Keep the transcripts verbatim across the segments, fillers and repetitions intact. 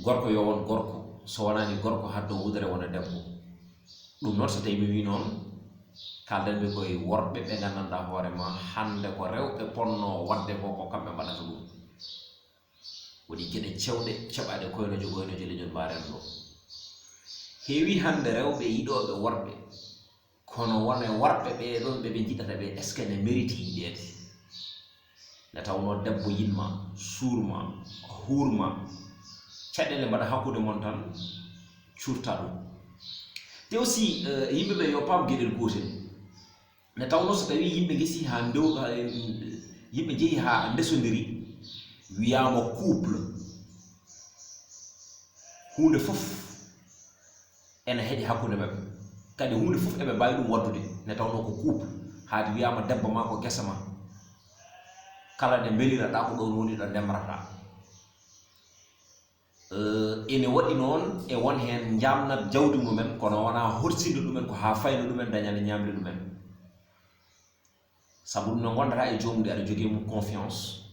Gorko yo won gorko, so wonaani gorko haddo wudere wona debbo. Ɗum noon, so tawi mi wi noon, kaldanmi koye worɓe ɓe nganndanɗaa hoore ma hannde ko rewɓe ponno waɗde ko, ko kamɓe mbaɗata ɗum. Woni geɗe cewɗe, ceɓaaɗe koynojo koynojo leñol mbaaren ɗo. Heewi hannde rewɓe yiɗooɓe worɓe, kono wone worɓe ɓee ɗoon ɓe ɓe njiɗata ɓe, est-ce que ne mérite yiɗeede? Nde tawnoo debbo yiɗ ma, suur ma, huur ma, caɗeele mbaɗa hakkunde mon tan, cuurta ɗum. Te aussi, eh, yimɓe ɓe yo paam geɗel gootel. Nde tawnoo so tawii yimɓe ngesii haa ndew-, haa, yimɓe njehii haa ndesondiri, wiyaama couple, huunde fof ene heƴa hakkunde maɓɓe. Kadi huunde fof eɓe mbaawi ɗum waɗdude, nde tawnoo ko couple. Haadi wiyaama debbo ma ko gesa ma. Kala nde mbeliraɗaa ko ɗoon woni ɗo ndemrataa. Eh, ene waɗi noon e won heen njaamnat jawdi mumen, kono wonaa horsinde ɗumen ko haa fayna ɗumen, dañana ñaamde ɗumen. Sabu ɗum no ngondata e joomum de, aɗa jogii e mum confiance.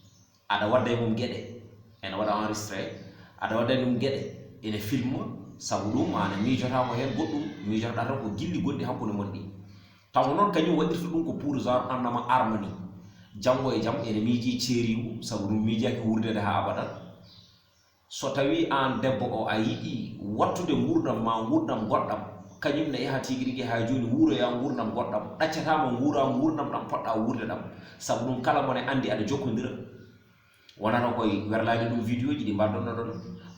Aɗa waɗda e mum geɗe, ene waɗa enregistré. Aɗa waɗda e mum geɗe, ene filma. Sabu ɗum, aan a miijotaako heen goɗɗum, miijotoɗaa tan ko gilli gonɗi hakkunde mon ɗi. Taw noon kañum waɗirta ɗum ko pour genre annama arme ni. Janngo e jam ene miijii ceeriigu, sabu ɗum miijaaki wuurdeede haa abadan. So tawii aan debbo o a yiɗii waɗtude nguurndam ma, nguurndam goɗɗam, kañum ne yaha tigi rigi haa jooni wuuroya nguurndam goɗɗam, ɗaccataama nguura nguurndam ɗam poɗɗaa wuurde ɗam. Sabu ɗum kala mo ne anndi aɗa jokkondira. Wonata koye werlaade ɗum vidéo ji ɗi mbaɗdanno ɗon,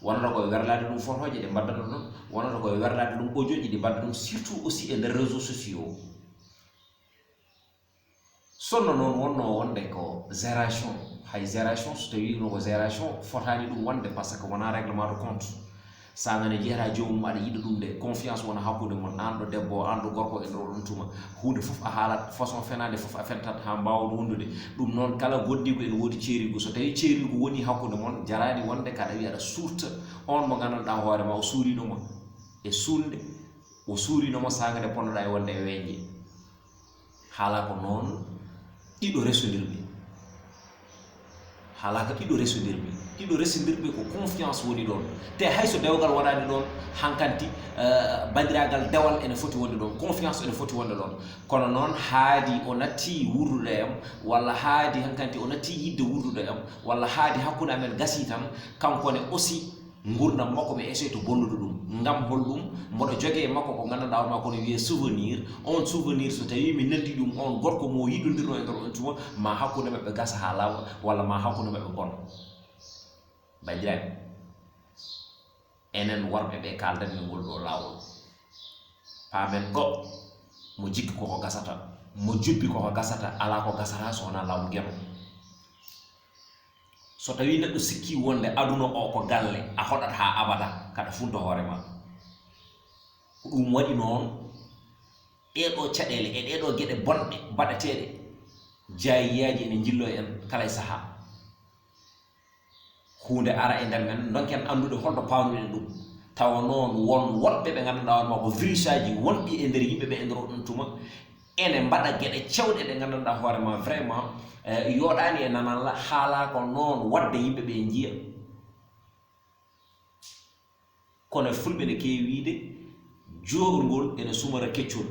wonata koye werlaade ɗum photo ji ɗi mbaɗdanno ɗon, wonata koye werlaade ɗum audio ji ɗi mbaɗda ɗum, surtout aussi e nder réseaux sociaux. Sonno noon wonno wonde ko gération, hay gération so tawii no ko gération fotaani ɗum wonde, parce que wonaa règlement de compte. Saanga ne jeyataa joomum aɗa yiɗa ɗum de, confiance wona hakkunde mon, aan ɗo debbo o, aan ɗo gorko e nder oɗon tuma. Huunde fof a haalat, façon fenaande fof a fentat haa mbaawon wondude. Ɗum noon kala goɗɗiigu ene woodi ceeriigu. So tawii ceeriigu woni hakkunde mon, jaraani wonde kaɗa wiya aɗa suurta on mo nganndanɗaa hoore ma o suuriino ma e suunde, o suuriino ma saanga nde ponnoɗaa e wonde e weeñde. Haala ko noon ɗiɗo resondirɓe. Haala ko ɗiɗo resondirɓe. Ɗiɗo resondirɓe ko confiance woni ɗoon. Te hay so dewgal waɗaani ɗoon, hankanti, eh, banndiraagal dewal ene foti wonde ɗoon, confiance ene foti wonde ɗoon. Kono noon haadi o natti wuurdude e am, walla haadi hankanti o natti yiɗde wuurdude e am, walla haadi hakkunde amen gasii tan, kanko ne aussi nguurndam makko mi essaye to bonnude ɗum. Ngam holɗum? Mboɗo jogee e makko ko nganndanɗaa hoore ma kono wiyee souvenir. On souvenir so tawii mi nanndi ɗum on gorko mo yiɗondirno e nder on tuma, ma hakkunde maɓɓe gasa haa laaɓa, walla ma hakkunde maɓɓe bon. Banndiraaɓe, enen worɓe ɓe kaaldanmi ngol ɗo laawol. Paamen ɗo, mo jikki koko gasata, mo jubbi koko gasata, alaa ko gasata so wonaa laamu geno. So tawii neɗɗo sikkii wonde aduna o ko galle, a hoɗat haa abada, kaɗa funta hoore ma. Ko ɗum waɗi noon, ɗee ɗoo caɗeele e ɗee ɗoo geɗe bonɗe mbaɗeteeɗe, jaayiyaaji ene njilloo en kala e sahaa. Huunde ara e nder men, ndonken anndude holto paawnuɗen ɗum. Tawa noon won woɗɓe ɓe nganndanɗaa hoore ma ko virusaaji wonɗi e nder yimɓe ɓe e nder oɗon tuma, ene mbaɗa geɗe cewɗe ɗe nganndanɗaa hoore ma vraiment, eh, yooɗaani e nanalla, haalaa ko noon waɗde yimɓe ɓe njiya. Kono e fulɓe ne keewi wiide, jooɗngol ene sumora keccol.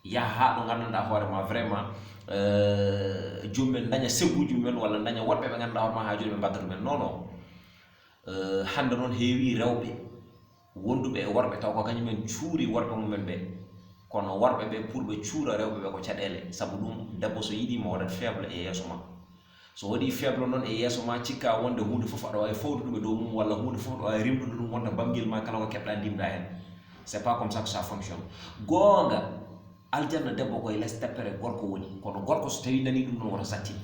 Yaha haa ɗo nganndanɗaa hoore ma vraiment, eh, joomum en daña segguuji mum en walla daña woɗɓe ɓe nganndanɗaa hoore ma haa jooni ɓe mbadda ɗum en. Non, non. Eh, hannde noon heewi rewɓe wonduɓe e worɓe taw ko kañum en cuuri worɓe mum en ɓe. Kono worɓe ɓe pour ɓe cuura rewɓe ɓe ko caɗeele. Sabu ɗum debbo so yiɗii ma waɗat faible e yeeso ma. So waɗii faible noon e yeeso ma, cikka wonde huunde fof aɗa waawi fawde ɗum e dow mum, walla huunde fof aɗa waawi rimɗude ɗum, wonta banngel ma kala ko keɓɗaa ndimɗaa heen. C'est pas comme ça que ça fonctionne. Goonga, aljanna debbo koye les teppere gorko woni, kono gorko so tawii nanii ɗum ɗum woto sattin.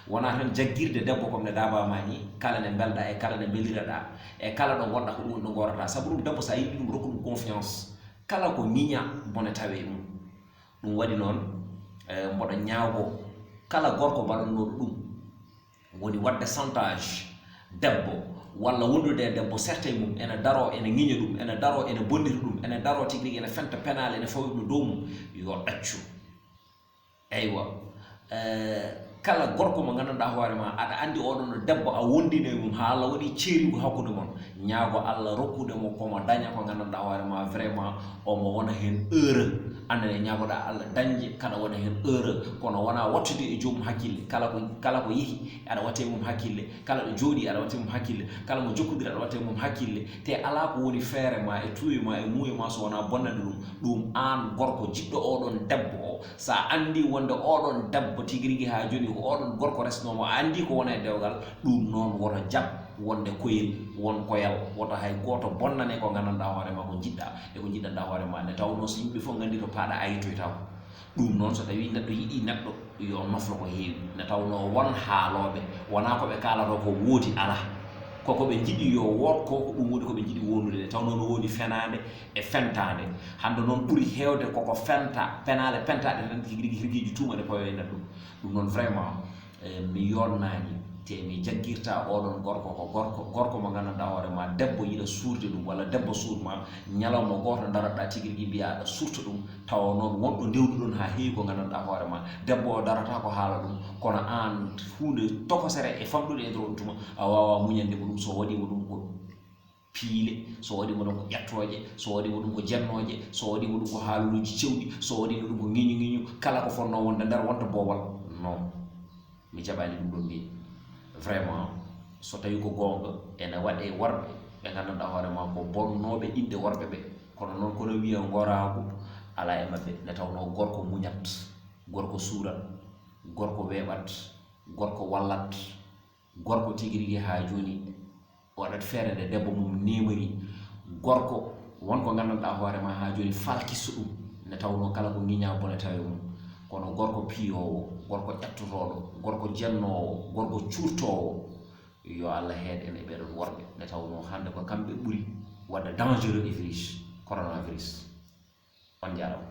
Wonaa tan jaggirde debbo comme ne daabaa ma ni, kala nde mbelɗaa e kala nde mbeliraɗaa, e kala ɗo ngonɗaa ko ɗum woni ɗo ngoorataa. Sabu ɗum debbo so a yiɗii ɗum, rokku ɗum confiance. Kala ko ŋiña bone tawe e mum. Ɗum waɗi noon, eh, mboɗo ñaawoo kala gorko mbaɗannooɗo ɗum, woni waɗde chantage debbo, walla wondude e debbo, serte mum, ene daroo, ene ŋiña ɗum, ene daroo, ene bonnita ɗum, ene daroo tigi rigi, ene fenta penaale, ene fawi ɗum dow mum, yo ɗaccu. Eywa, eh, Kala gorko mo nganndanɗaa hoore ma, aɗa anndi oɗon debbo, a wondino e mum haa Allah waɗi ceerigu hakkunde mon, ñaago Allah rokkude mo ko mo daña ko nganndanɗaa hoore ma, vraiment omo wona heen heureux. Annene ñaagoɗaa Allah dañde, kaɗa wona heen heureux, kono wonaa wattude e joomum hakkille. Kala ko, kala ko yehi, aɗa watte mum hakkille. Kala ɗo jooɗi, aɗa watte mum hakkille. Kala mo jokkondir, aɗa watte mum hakkille. Te alaa ko woni feere ma e tuuyo ma e muuyo ma so wonaa bonnande ɗum. Ɗum aan gorko jiɗɗo oɗon debbo o, so a anndi wonde oɗon debbo tigi rigi haa jooni ko oɗon gorko resnoo mo, a anndi ko wona e dewgal, ɗum noon woto jaɓ wonde koyel, won koyal, woto hay gooto bonnane ko nganndanɗaa hoore ma ko njiɗɗaa e ko njiɗanɗaa hoore ma. Nde tawnoo so yimɓe fof nganndi to paaɗa, a yettoytaako. Ɗum noon, so tawii neɗɗo yiɗii neɗɗo, yo noflo ko heewi. Nde tawnoo won haalooɓe, wonaa ko ɓe kaalata ko woodi alaa. Ko ko ɓe njiɗi yo wood ko, ko ɗum woni ko ɓe njiɗi wondude. Nde tawnoo no woodi fenaande e fentaande. Hannde noon ɓuri heewde koko fenta, penaale pentaaɗe tan, tigi rigi hirgeeji tuuma ɗe pawoyna ɗum. Ɗum noon, vraiment, eh, mi yonnaani, te mi jaggirta oɗon gorko ko gorko, gorko mo nganndanɗaa hoore ma, debbo yiɗa suurde ɗum, walla debbo suur ma, ñalawma gooto ndaroɗaa tigi rigi mbiya aɗa surta ɗum, tawa noon won ɗo ndewduɗon haa heewi ko nganndanɗaa hoore ma. Debbo o darata ko haala ɗum, kono aan huunde tokosere e famɗude e nder on tuma, a waawaa muñande mo ɗum, so waɗiima ɗum ko piile, so waɗiima ɗum ko ƴattooje, so waɗiima ɗum ko jennooje, so waɗiima ɗum ko haaloluuji cewɗi, so waɗiima ɗum ko ŋiñu ŋiñu, kala ko fotnoo wonde nder wonta boowal. Non. Mi jaɓaani ɗum ɗon mbiye. Vraiment, so tawii ko goonga, ene waɗee worɓe ɓe nganndanɗaa hoore ma ko bonnooɓe inɗe worɓe ɓe. Kono noon, kono wiya ngoraagu alaa e maɓɓe, nde tawnoo gorko muñat, gorko suurat, gorko weeɓat, gorko wallat, gorko tigi rigi haa jooni waɗat feere nde debbo mum nemori. Gorko won ko nganndanɗaa hoore ma haa jooni falkiso ɗum, nde tawnoo kala ko ŋiñaa bone tawe mum. Kono gorko piyoowo, gorko ƴattotooɗo, gorko jennoowo, gorko cuurtoowo, yo Allah heed en e ɓeeɗoon worɓe, nde tawnoo hannde ko kamɓe ɓuri waɗde dangereux e virus, coronavirus. On njaaraama.